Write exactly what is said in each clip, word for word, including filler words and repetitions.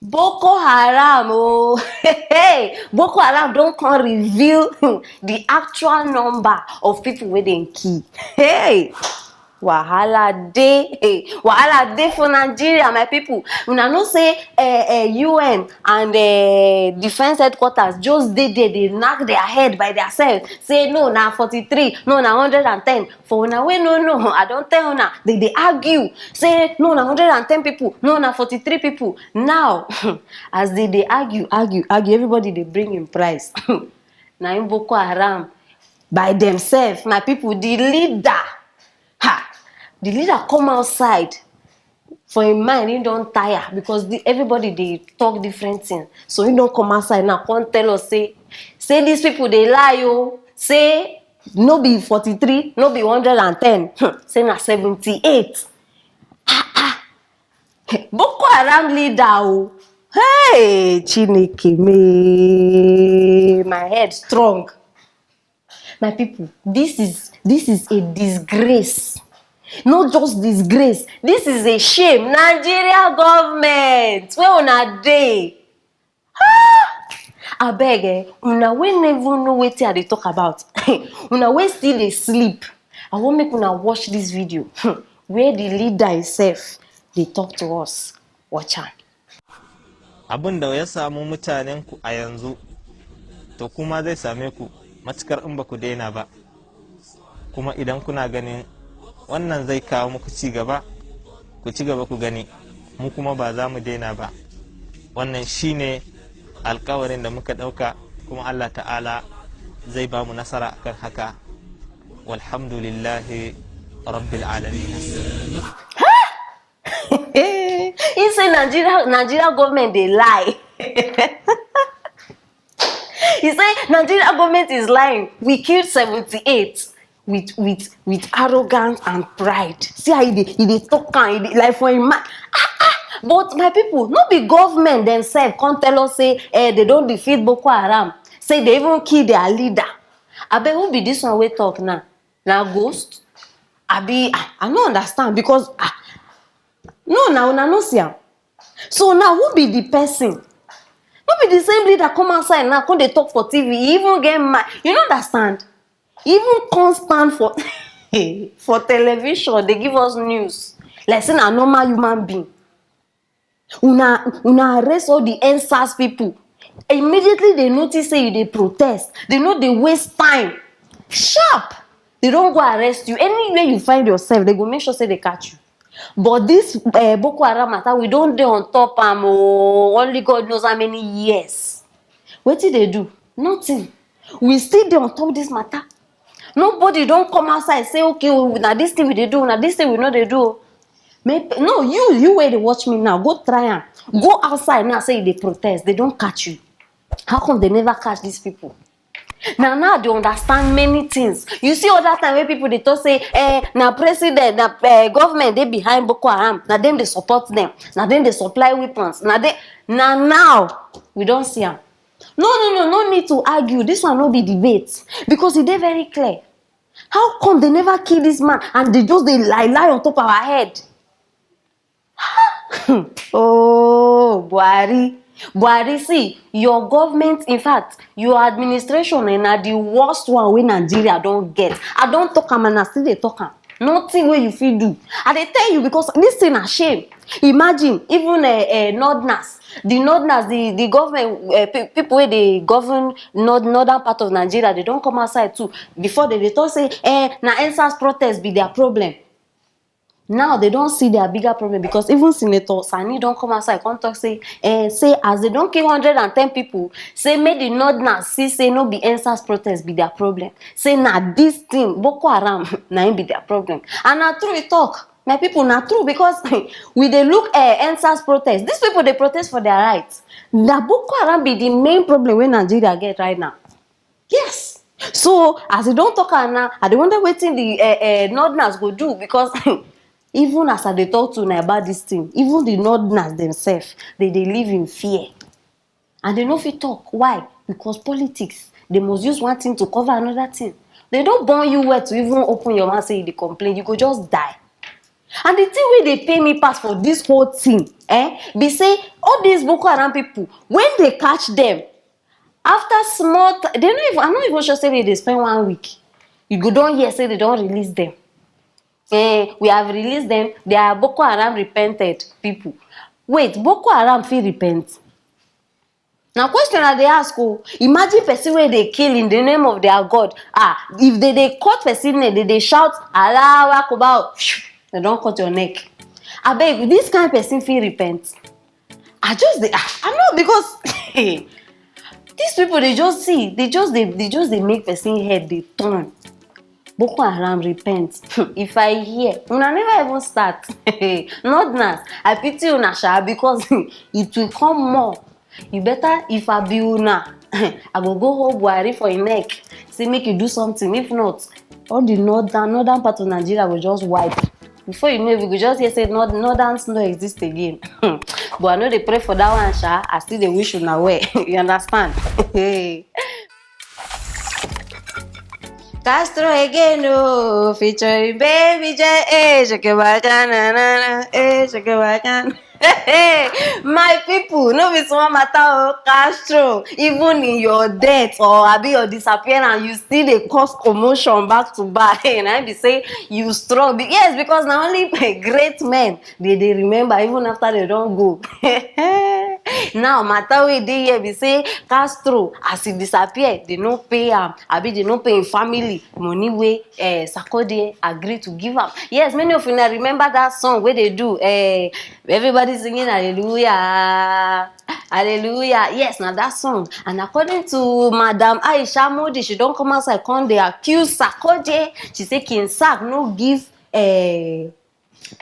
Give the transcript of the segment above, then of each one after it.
Boko Haram, oh, hey, Boko Haram don come reveal the actual number of people wey dem kill. Hey, wahala dey, hey, wahala dey for Nigeria, my people. Una know say uh, uh, U N and uh, defense headquarters just dey there, dey knack their head by their self. Say no, na forty-three, no, na hundred and ten. For una wey no know, I don tell una, they dey argue. Say no, na hundred and ten people, no, na forty-three people. Now, as they dey argue, argue, argue, everybody dey bring him price. Na im Boko Haram by themselves, my people, the leader, ha, the leader come outside. For im mind, he don tire because the, everybody dey talk different thing. So he don come outside now, come tell us say, say these people dey lie, oh, say no be forty-three, no be hundred and ten, hmm, say na seventy-eight. Boko Haram leader, oh. Hey, Chineke me, my head strong. My people, this is this is a disgrace. Not just disgrace, this is a shame. Nigeria government, where una dey? Abeg, eh, una wey never know wetin I dey talk about, una wey still dey sleep, I wan make una watch this video, hmm, where the leader himself dey talk to us. Watch am. Abin da ya samu mutanenku a yanzu, to, kuma zai same ku, matukar in ba ku daina ba. Kuma idan kuna ganin wannan zai kawo muku ci gaba, ku ci gaba ku gani, mu kuma ba za mu daina ba. Wannan shine alkawarin da muka ɗauka, kuma Allah Ta'ala zai ba mu nasara akan haka. Walhamdulillahi Rabbil Alamin. He say Nigeria, Nigeria government dey lie. He say Nigeria government is lying. We killed seventy-eight with with with arrogance and pride. See how he dey he dey talk am, he dey like for him mind. Ah, ah. But my people, no be government themselves come tell us say, eh, they don defeat Boko Haram. Say they even kill their leader. Abeg, who be this one wey talk now? Na ghost? Abi, ah, I no understand because, ah, no, na una no see am. So now, who be the person? No be the same leader come outside now, come dey talk for T V. He even get mad. You no understand? He even come stand for for television, dey give us news like say na normal human being. Una una arrest all the N sars people. Immediately they notice say you dey protest, they no dey waste time. Sharp, they don go arrest you. Anywhere you find yourself, they go make sure say they catch you. But this uh, Boko Haram matter, we don dey on top am oh, only God knows how many years. Wetin dey do? Nothing. We still dey on top this matter. Nobody don come outside say, okay, oh, na this thing we dey do, na this thing we no dey do. Make, no, you you wey dey watch me now, go try am. Go outside now, say you dey protest, they don catch you. How come they never catch these people? Na now I dey understand many things. You see, all that time wey people dey talk say, eh, na president, na eh, government dey behind Boko Haram, na dem dey support them, na dem dey supply weapons, na dem. Na now we don see am. No, no, no, no need to argue. This one no be debate because e dey very clear. How come they never kill this man and they just dey lie lie on top our head? Oh, Buhari. Buhari, see, your government, in fact, your administration eh, na the worst one wey Nigeria don get. I don talk am and I still dey talk am. Nothing wey you fit do. I dey tell you because this thing na shame. Imagine, even uh, uh, northerners, the northerners, the, the government, uh, pe- people wey dey govern north, northern part of Nigeria, they don come outside too. Before they dey talk say, eh, na N sars protest be their problem. Now they don see their bigger problem because even Senator Sani don come outside come talk say, eh, say as they don kill hundred and ten people, say make the northerners see say no be N sars protest be their problem. Say na this thing, Boko Haram, na im be their problem. And na true e talk. My people, na true because we dey look eh, N sars protest. These people dey protest for their rights. Na Boko Haram be the main problem wey Nigeria get right now. Yes. So as you don talk am now, I dey wonder wetin the eh, eh, northerners go do because even as I dey talk to una about this thing, even the northerners themselves, they dey live in fear. And they no fit talk. Why? Because politics. They must use one thing to cover another thing. They don born you well to even open your mouth say you dey complain. You go just die. And the thing wey dey pain me pass for this whole thing, eh, be say all these Boko Haram people, when they catch them, after small time, they no even, I'm not even sure say they dey spend one week. You go don hear say they don release them. Eh, we have released them. They are Boko Haram repented people. Wait, Boko Haram fit repent? Na question I dey ask o. Imagine person wey dey kill in the name of their God. Ah, if they dey cut person name, they dey shout, "Allahu Akbar," they don cut your neck. Abeg, this kind person fit repent? I just dey, ah, I know, because these people, they just see, they just dey, they just dey make person head dey turn. Boko Haram repent. If I hear, una never even start. Northerners, I pity una sha, because it will come more. You better, if I be una, I go go hold Buhari for him neck, say make you do something. If not, all the northern, northern part of Nigeria go just wipe. Before you know it, we go just hear say north-, northerns no exist again. But I no dey pray for that one sha. I still dey wish una well. You understand? Castro again, oh, featuring Baby J. Hey, shake it back, na, na, na. Hey, shake it back, na. My people, no be small matter o. Castro, even in your death or abi your disappearance, you still dey cause commotion back to back. Hey, na be say you strong. Be-, yes, because na only great men dey dey remember even after they don go. Now, matter wey dey here be say Castro, as he disappear, they no pay am, abi they no pay him family money wey, eh, Sarkodie agree to give am. Yes, many of una remember that song wey they do, eh, everybody singing hallelujah, hallelujah. Yes, na that song. And according to Madam Aisha Modi, she don come outside come dey accuse Sarkodie. She say King Sack no give, eh,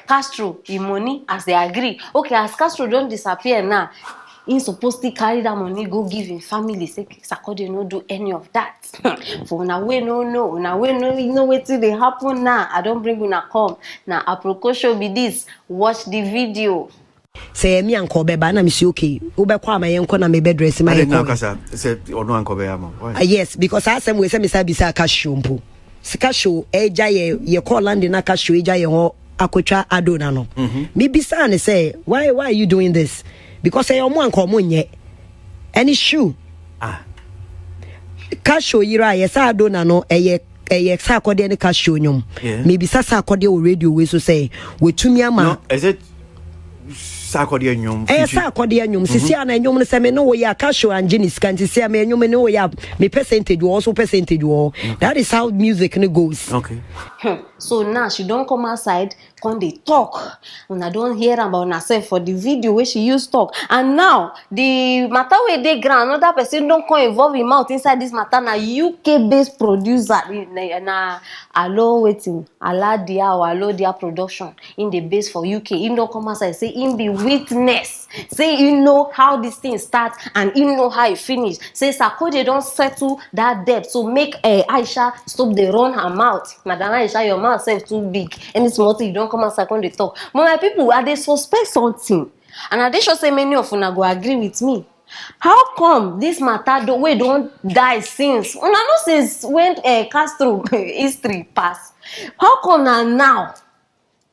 Castro him money as they agree. Okay, as Castro don disappear now, he suppose still carry that money go give him family, say Sarkodie no do any of that. For una wey no know, una wey no know wetin dey happen now, I don bring una come. Na Aproko Show be this. Watch the video. Sɛ ɛyɛ me anka ɔbɛba, na mesi okay, wobɛkɔ ama yɛnkɔ na mebɛdrɛse ma Ade na yɛkɔ. Kasa sɛ ɔno anka ɔbɛyɛ ama. Why? Ah, yes, because saa asɛm wei sɛ mesa bisa Castro mpo. Sika show agya yɛ, yɛkɔɔ London na Castro agya yɛ hɔ akɔtwa Adona no. Mebisaa ne sɛ, "Why, why are you doing this?" Because ɛyɛ ɔmo anka ɔmo nyɛ. Ɛne shoe. Ah. Castro yere a yɛsa Adona no, ɛyɛ, ɛyɛ Sarkodie ne Castro nnwom. Yeah. Mebisa Sarkodie wɔ radio wei so sɛ, wɔtumi ama. No, is it Sarkodie nnwom? Ɛyɛ Sarkodie nnwom. Sisi a na nnwom no sɛ me ne wo yɛ a, Castro angye ne sika nti sɛ me nnwom ne wo yɛ a, me percentage wɔ hɔ, so percentage wɔ hɔ. That is how music no goes. Okay. Hmm. So now she don come outside, come dey talk. Una don hear am by una sef for the video wey she use talk. And now, the matter wey dey ground, another person don come involve him mouth inside this matter. Na U K based producer, na, na Alo wetin? Aladia or Alodia Production. Him dey base for U K. Him don come outside say him be witness. Say he know how this thing start and he know how e finish. Say Sarkodie don settle that debt. So make, eh, Aisha stop dey run her mouth. Madam Aisha, your mouth sef too big. Any small thing, you don come outside come dey talk. But my people, I dey suspect something. And I dey sure say many of una go agree with me. How come this matter do, wey don die since? Una know since when, eh, Castro history pass. How come na now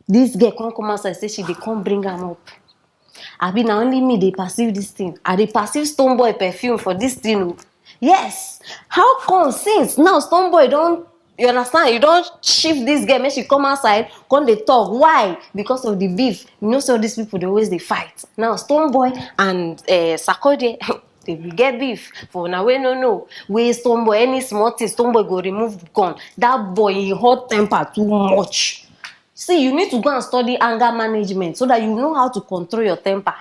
this girl come come outside say she dey come bring am up? Abi na only me dey perceive this thing? I dey perceive Stonebwoy perfume for this thing o. Yes. How come since now Stonebwoy don, you understand? You don shift this girl, make she come outside, come dey talk. Why? Because of the beef. You know, so these people dey always dey fight. Now Stonebwoy and, eh, Sarkodie, they will get beef. For una wey no know, wey Stonebwoy, any small thing, Stonebwoy go remove gun. That boy, he hot temper too much. See, you need to go and study anger management so that you know how to control your temper.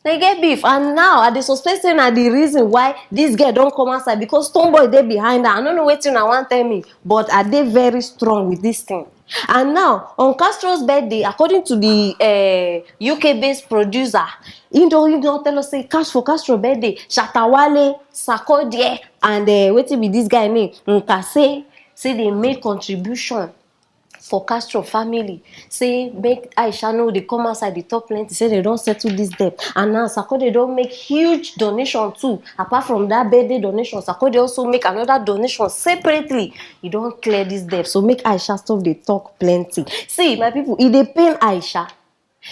They get beef, and now I dey suspect say na the reason why this girl don come outside, because Stonebwoy dey behind her. I no know wetin una wan tell me, but I dey very strong with this thing. And now, on Castro's birthday, according to the, eh, U K-based producer, he don, he don tell us say Cas-, for Castro birthday, Shatta Wale, Sarkodie, and, eh, wetin be this guy name? Nkase, say they make contribution for Castro family, say make Aisha no dey come outside dey talk plenty, say they don settle this debt. And now Sarkodie don make huge donation too. Apart from that birthday donation, Sarkodie also make another donation separately. E don clear this debt, so make Aisha stop dey talk plenty. See, my people, e dey pain Aisha.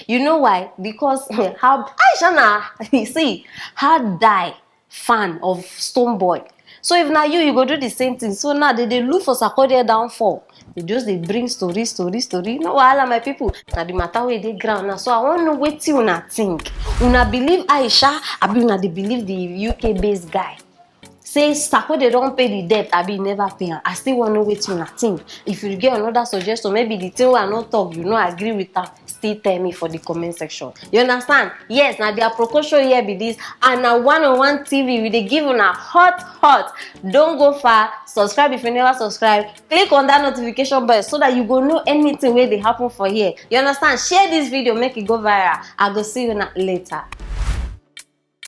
You know why? Because how Aisha na, you see, her die fan of Stonebwoy. So if na you, you go do the same thing. So now they dey look for Sarkodie downfall. They just dey bring story, story, story. No wahala, my people. Na the matter wey dey ground now. So I wan know wetin una think. Una believe Aisha, abi una dey believe the U K based guy? Say Sarkodie don pay the debt, abi e never pay am. I still wan know wetin una think. If you get another suggestion, maybe the thing wey I no talk, you no agree with am, still tell me for the comment section. You understand? Yes, na the Aproko Show here be this, and na one on one T V we dey give una hot hot. Don go far, subscribe if you never subscribe, click on that notification bell so that you go know anything wey dey happen for here. You understand? Share this video, make e go viral. I go see una later.